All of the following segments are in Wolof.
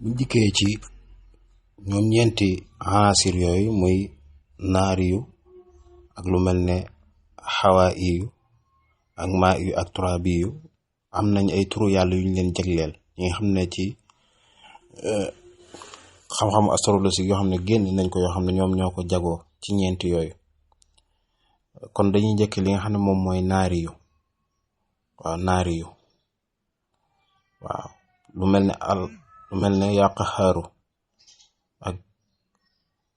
buñ dikkee ci ñoom ñeenti anasir yooyu muy naariyu ak lu mel ne xawaa'iyu ak maa'iyu ak turaabiyu am nañ ay turu yàlla yuñ leen jagleel ñi nga xam ne ci xam-xamu astrologie yoo xam ne génn nañ ko yoo xam ne ñoom ñoo ko jagoo ci ñeenti yooyu. kon dañuy njëkk li nga xam ne moom mooy naariyu. naariyu waaw lu mel ne yaa qaxaaru ak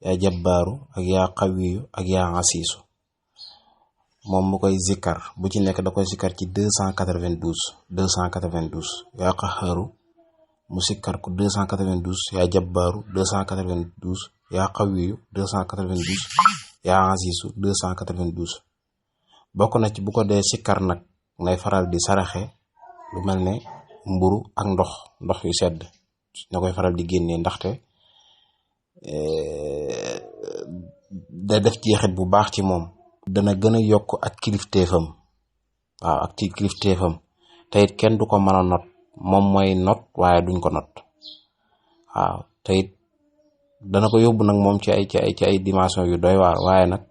yaa jabbaaru ak yaa qawiyu ak yaa asiisu moom mu koy zikkar bu ci nekk da koy zikkar ci 292 yaa qaxaaru mu sikkar ko 292 yaa jabbaaru 292 yaa qawiyu 292 yaa asiisu 292. bokk na ci bu ko dee sikkar nag ngay faral di saraxe lu mel ne mburu ak ndox yu sedd na koy faral di génnee ndaxte da def jeexit bu baax ci moom. dana gën a yokk ak kilifteefam. waaw ak ci kilifteefam te it kenn du ko mën a not moom mooy not waaye duñ ko not. waaw te it dana ko yóbbu nag moom ci ay dimension yu doy waar waaye nag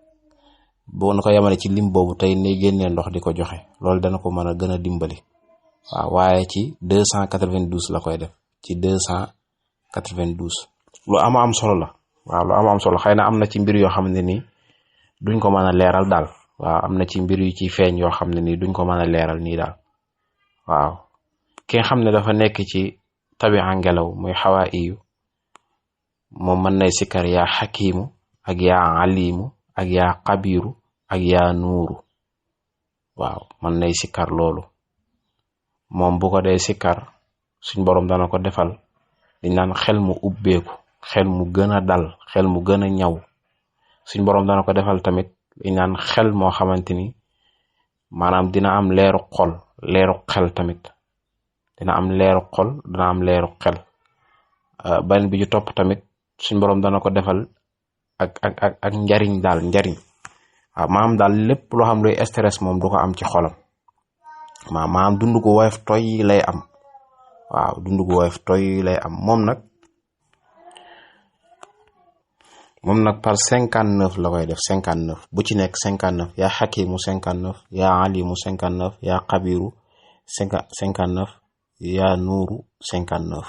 boo na ko yemale ci lim boobu tey ne génnee ndox di ko joxe loolu dana ko mën a gën a dimbali. waaw waaye ci 292 la koy def ci 292. lu am solo la. waaw lu am solo xëy na am na ci mbir yoo xam ne nii duñ ko mën a leeral daal. waaw am na ci mbir yu ci feeñ yoo xam ne nii duñ ko mën a leeral nii daal. waaw ki nga xam ne dafa nekk ci tabia ngelaw muy xawaa'iyu moom mën nay sikkar yaa xakiimu ak yaa alimu ak yaa qabiru ak yaa nuuru. waaw mën nay sikkar loolu moom bu ko dee sikkar suñ boroom dana ko defal di naan xel mu ubbeeku, xel mu gën a dal, xel mu gën a ñaw. suñ boroom dana ko defal tamit di naan xel moo xamante ni maanaam dina am leeru xel tamit dina am leeru xol, dina am leeru xel. benn bi ju topp tamit suñ boroom dana ko defal ak njariñ daal njariñ. waaw maanaam daal lépp loo xam luy stress moom du ko am ci xolam. maanaam dund gu woyof toy lay am. waaw dund gu woyof toy lay am moom nag par 59 la koy def 59 bu ci nekk 59 yaa xakimu 59 yaa alimu 59 yaa qabiru 59 yaa nuuru 59.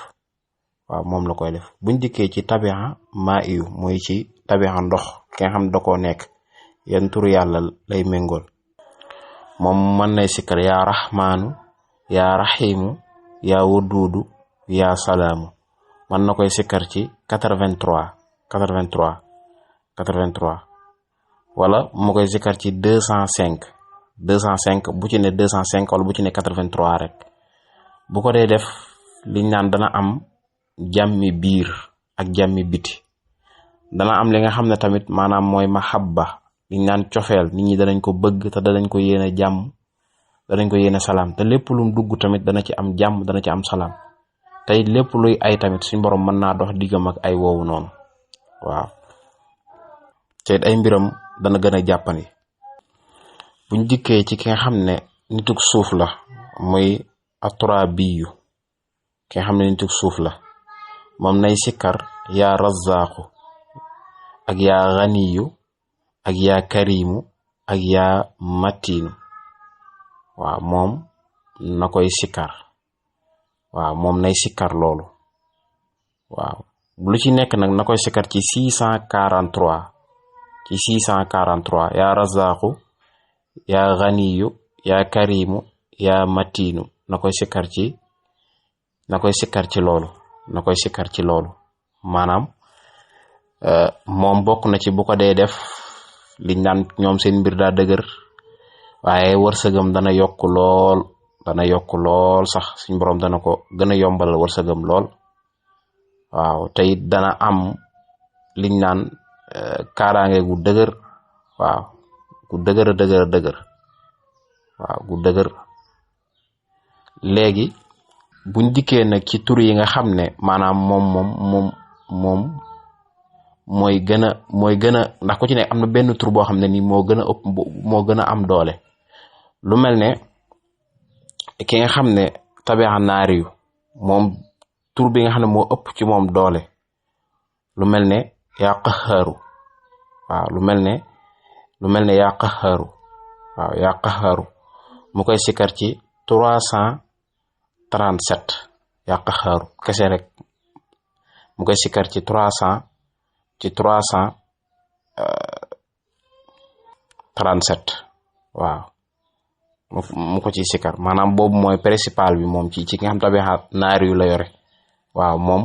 waaw moom la koy def buñ dikkee ci tabia maa iyu muy ci tabia ndox ki nga xam da koo nekk yan turu yàlla lay méngool moom mën nay sikkar yaa raxmaanu yaa raxiimu yaa waduudu yaa salaamu mën na koy sikkar ci 83 wala mu koy sikkar ci 205 bu ci ne 205 wala bu ci ne 83 rek. bu ko dee def liñ naan dana am jàmmi biir ak jàmmi biti. dana am li nga xam ne tamit maanaam mooy mahabba liñ naan cofeel nit ñi danañ ko bëgg te danañ ko yéene jàmm, danañ ko yéene salaam te lépp lum dugg tamit dana ci am jàmm, dana ci am salaam. tey lépp luy ay tamit suñ borom mën naa dox diggam ak ay woowu noonu. waaw te ay mbiram dana gën a jàppandi. buñ dikkee ci ki nga xam ne nitug suuf la muy aturaabiyu ki nga xam ne nitug suuf la moom nay sikkar yaa razzaaqu ak yaa ganiyu ak yaa karimu ak yaa matiinu. waaw moom na koy sikkar. waaw moom nay sikkar loolu. waaw lu ci nekk nag na koy sikkar ci 643 yaa razzaaqu yaa ganiyu yaa karimu yaa matiinu na koy sikkar ci loolu maanaam moom bokk na ci bu ko dee def liñ naan ñoom seen mbir daa dëgër waaye wërsëgam dana yokk lool sax suñ boroom dana ko gën a yombalal wërsëgam lool. waaw te it dana am liñ naan kaaraange gu dëgër. waaw gu dëgër waaw gu dëgër. léegi buñ dikkee nag ci tur yi nga xam ne maanaam moom mooy gën a ndax ku ci ne am na benn tur boo xam ne nii moo gën a am doole. lu mel ne ki nga xam ne tabia naariyu moom tur bi nga xam ne moo ëpp ci moom doole lu mel ne yaa qaxaaru waaw lu mel ne yaa qaxaaru waaw yaa qaxaaru mu koy sikkar ci 337 yaa qaxaaru kese rek mu koy sikkar ci 337 waaw mu ko ci sikkar maanaam boobu mooy principal bi moom ci nga xam tabixa naari yu la yore waaw moom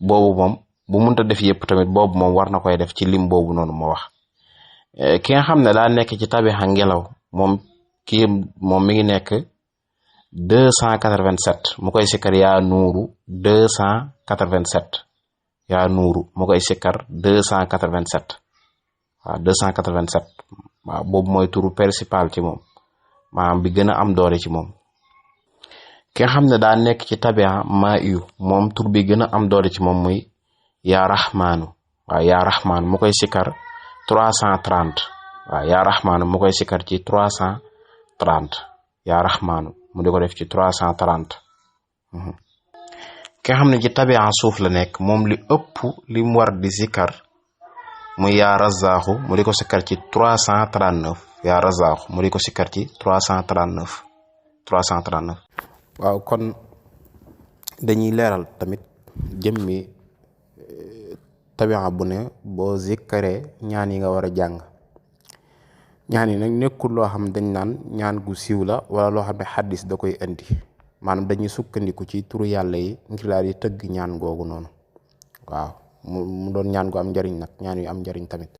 boobu moom bu mënta def yëpp tamit boobu moom war na koy def ci lim boobu noonu ma wax ki nga xam ne daa nekk ci tabixa ngelaw moom mi ngi nekk 287 mu koy sikkar yaa nuuru 287 yaa nuuru mu koy sikkar 287 waaw 287 waaw boobu mooy turu principal ci moom maanaam bi gën a am doole ci moom ki nga xam ne daa nekk ci tabixa maa yu moom tur bi gën a am doole ci moom muy yaa raxmaanu waaw yaa raxmaanu mu koy sikkar 330 waaw yaa raxmaanu mu koy sikkar ci 330 yaa raxmaanu mu di ko def ci 330 ki nga xam ne ci tabixa suuf la nekk moom li ëpp li mu war di sikkar muy yaa razaaxu mu di ko sikkar ci 339 yaa razaaxu mu di ko sikkar ci 339 waaw kon dañuy leeral tamit jëmmi tabixa bu ne boo zikkaree ñaan yi nga war a jàng ñaan yi nag nekkul loo xam dañ naan ñaan gu siiw la wala loo xam ne xaddis da koy indi maanaam dañuy sukkandiku ci turu yàlla yi ngir daal di tëgg ñaan googu noonu waaw mu doon ñaan gu am njariñ nag ñaan yu am njariñ tamit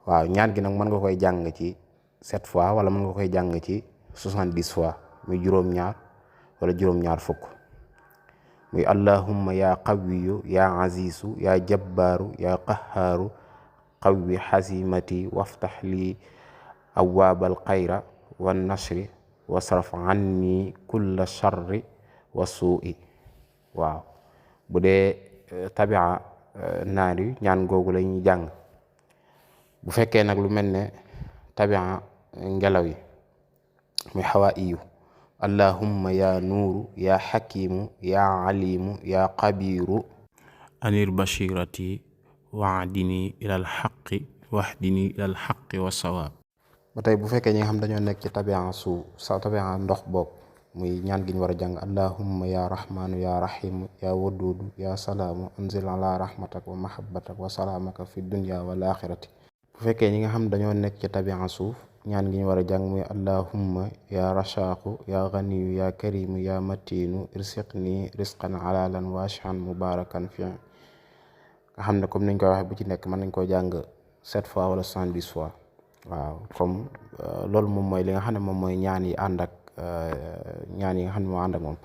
waaw ñaan gi nag mën nga koy jàng ci 7 fois wala mën nga koy jàng ci 70 fois muy juróom-ñaar wala juróom-ñaar fukk muy allahumma ya qawiyu ya azizu ya jabbaaru ya qahaaru qawwi xasimati waftax li abwaabal xayra wa nasri wasraf anni kulla charri wa suu'i waaw bu dee tabixa naar yi ñaan googu la ñuy jàng bu fekkee nag lu mel ne tabixa ngelaw yi muy xawaa iyu allahumma ya nuuru ya xakimu ya alimu ya qabiru anir bashirati wahdini ilal xaqi wa sawaab ba tey bu fekkee ñi nga xam dañoo nekk ci tabixa ndox boog muy ñaan gi ñu war a jàng allahumma ya rahmanu ya rahimu ya wadudu ya salaamu anzil ala rahmatak wa mahabbatak wa salaamaka fi dunya wal axirati bu fekkee ñi nga xam dañoo nekk ci tabixa suuf ñaan gi ñu war a jàng muy allahumma ya rashaqu ya ganiyu ya karimu ya matinu irsiqni risqan halalan washan mubarakan fi nga xam ne comme niñ koy waxee bu ci nekk mën nañ koo jàng 7 fois wala 70 fois waaw comme loolu moom mooy li nga xam ne moom mooy ñaan yi ànd ak ñaan yi nga xam ne moo ànd ak moom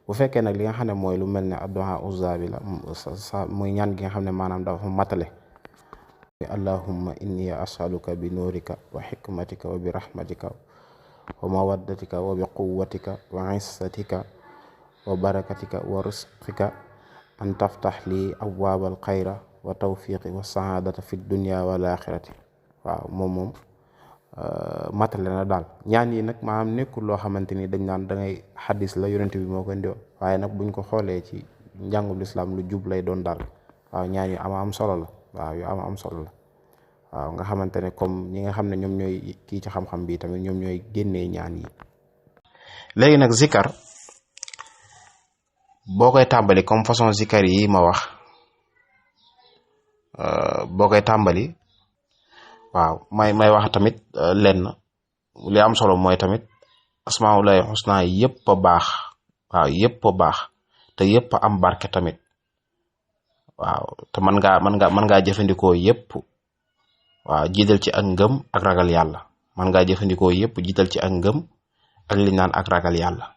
bu fekkee nag li nga xam ne mooy lu mel ne addu'a uzza bi la muy ñaan gi nga xam ne maanaam dafa matale allahumma inni as'aluka bi nuurika wa xikmatika wa bi rahmatika wa mawaddatika wa bi quwwatika wa izzatika wa barakatika wa risqika an taftax li abwaabal xayra wa tawfiqi wa saadata fi dunya wal axirati waaw moom matale na daal ñaan yi nag maanaam nekkul loo xamante ni dañ naan da ngay xaddis la yonent bi moo ko indi waaye nag buñ ko xoolee ci njàngul lislaam lu jub lay doon daal waaw ñaan yu am solo la waaw yu am solo la waaw nga xamante ne comme ñi nga xam ne ñoom ñooy kii ci xam-xam bi tamit ñoom ñooy génnee ñaan yi. léegi nag zikar boo koy tàmbali comme façon zikar yi ma wax boo koy tàmbali waaw may wax tamit lenn li am solo mooy tamit asmaullahi husna yëpp a baax waaw yëpp a baax te yëpp a am barke tamit waaw te mën ngaa jëfandikoo yëpp waaw jiital ci ak ngëm ak ragal yàlla mën ngaa jëfandikoo yëpp jiital ci ak ngëm ak li naan ak ragal yàlla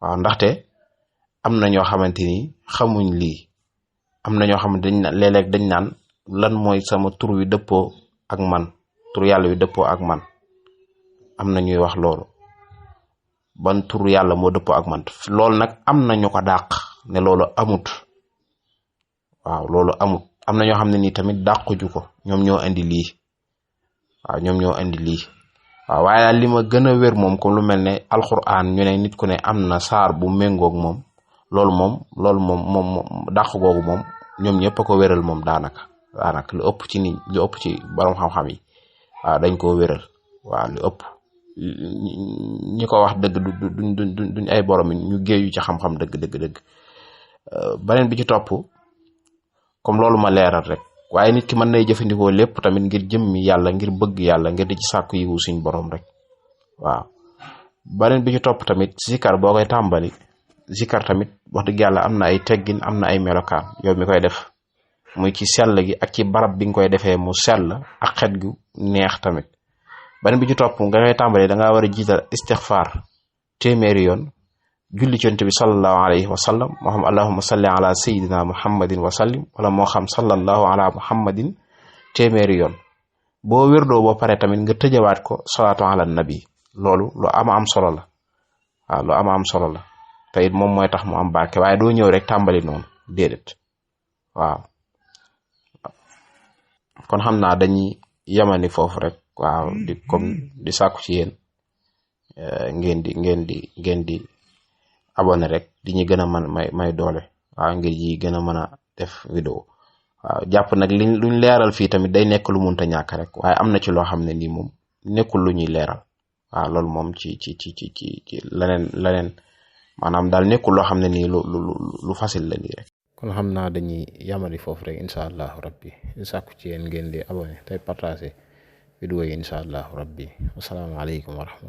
waaw ndaxte am na ñoo xamante ni xamuñ lii am na ñoo xamante dañ léeg-léeg dañ naan lan mooy sama tur wi dëppoo ak man tur yàlla wi dëppoo ak man am na ñuy wax loolu ban tur yàlla moo dëppoo ak man loolu nag am na ñu ko dàq ne loolu amut waaw loolu amut am na ñoo xam ne nii tamit dàquju ko ñoom ñoo indi lii waaw ñoom ñoo indi lii waaw waaye daal li ma gën a wér moom comme lu mel ne alxuraan ñu ne nit ku ne am na saar bu méngoog moom loolu moom dàq googu moom ñoom ñëpp a ko wéral moom daanaka lu ëpp ci borom xam-xam yi waaw dañ koo wéral waaw lu ëpp ñi ko wax dëgg duñ ay borom ñu géeyu ci xam-xam dëgg beneen bi ci topp comme loolu ma leeral rek waaye nit ki mën nay jëfandikoo lépp tamit ngir jëmmi yàlla ngir bëgg yàlla ngir di ci sàkku yiwu suñ borom rek waaw beneen bi ci topp tamit zikar boo koy tàmbali zikar tamit wax dëgg yàlla am na ay teggin am na ay melokaan yow mi koy def muy ci sell gi ak ci barab bi nga koy defee mu sell ak xet gu neex tamit beneen bi ci topp nga koy tàmbali da ngaa war a jiital istixfaar téeméeri yoon julli ci yonent bi sallallahu alayhi wa sallam moo xam allahumma salli ala sayyidina muhammadin wa sallim wala moo xam sallallahu ala muhammadin téeméeri yoon boo wérdoo boo pare tamit nga tëjawaat ko salaatu ala nabi loolu lu am solo la waaw lu am solo la te it moom mooy tax mu am barke waaye doo ñëw rek tàmbali noonu déedéet waaw kon xam naa dañuy yamani foofu rek waaw di sàkku ci yéen ngeen di abonné rek di ñu gën a mën may doole waaw ngir yi gën a mën a def vidéo waaw jàpp nag luñ leeral fii tamit day nekk lu munta ñàkk rek waaye am na ci loo xam ne nii moom nekkul lu ñuy leeral waaw loolu moom ci leneen maanaam daal nekkul loo xam ne nii lu facile la nii rek. kon xam naa dañuy yamali foofu rek incha allahu rabbi di sàkku ci yéen ngeen di abonné tey partagé vidéo yi incha allahu rabbi wasalaamaaleykum wa rahmatulah.